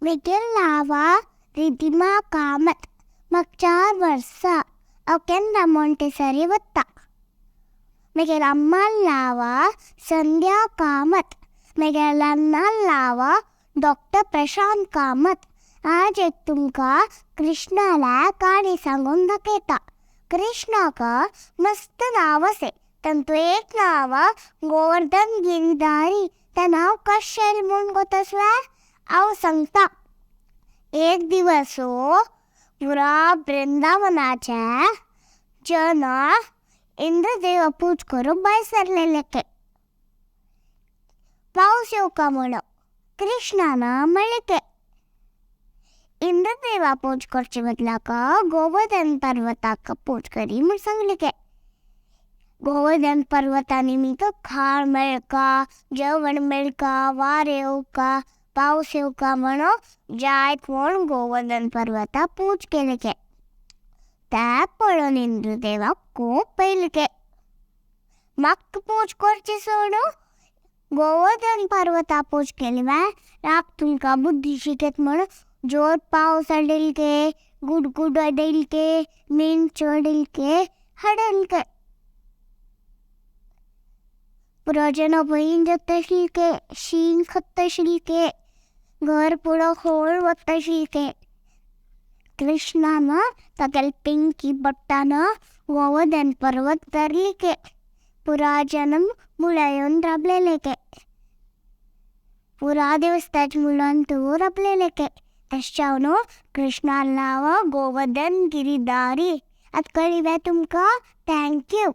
म्हगेलें नांव रिधिमा कामत. म्हाका 4 वर्सां. हांव केन्ना मॉन्टेसरी वता. म्हगेल्या अम्मालें नांव संध्या कामत. म्हगेल्या अण्णालें नांव डॉक्टर प्रशांत कामत. आज एक तुमकां कृष्णाल्या काणी सांगून दाखयता. कृष्णाक मस्त नांव आसे. तांतूं एक नांव गोवर्धन गिरिधारी. तें नांव कशें येयलें म्हूण गोतसवे हांव सांगता. एक दिवस पुरा वृंदावनाचे जन इंद्रदेव पूज करूंक भायर सरलेले. पावस येवका म्हणून कृष्णान म्हणलें, इंद्रदेवा पूज करचे बदलाक गोवर्धन पर्वताक पूज करी म्हूण सांगलें. गोवर्धन पर्वता निमित्त खाण मेळका, जेवण मेळका, वारें येवका, पावस येवका म्हणून जायत कोण गोवर्धन पर्वता पूज केले. ते पळोवन इंद्रदेवाक खूब पयले. म्हाका पूज करची सोडून गोवर्धन पर्वता पूज केली वे राब तुमकां बुद्धी शिकयत म्हणून जोर पावस हाडलके, गुडगुड हाडलके, मिंच हाडलके हाडलके. पुरो जन भंय जाताशिल्के, शीं खाताशिल्के, घर पुरो होळ वताशिल्के. कृष्णान तागेले पिंकी बोटान गोवर्धन पर्वत धरलिके. पुरा जन मुळा येवन राबलेले. पुरा दिवस ताच्या मुळान तूं राबलेले. तशें जावन कृष्णालें नांव गोवर्धन गिरिधारी. आतां कळ्ळी वे तुमकां? Thank you.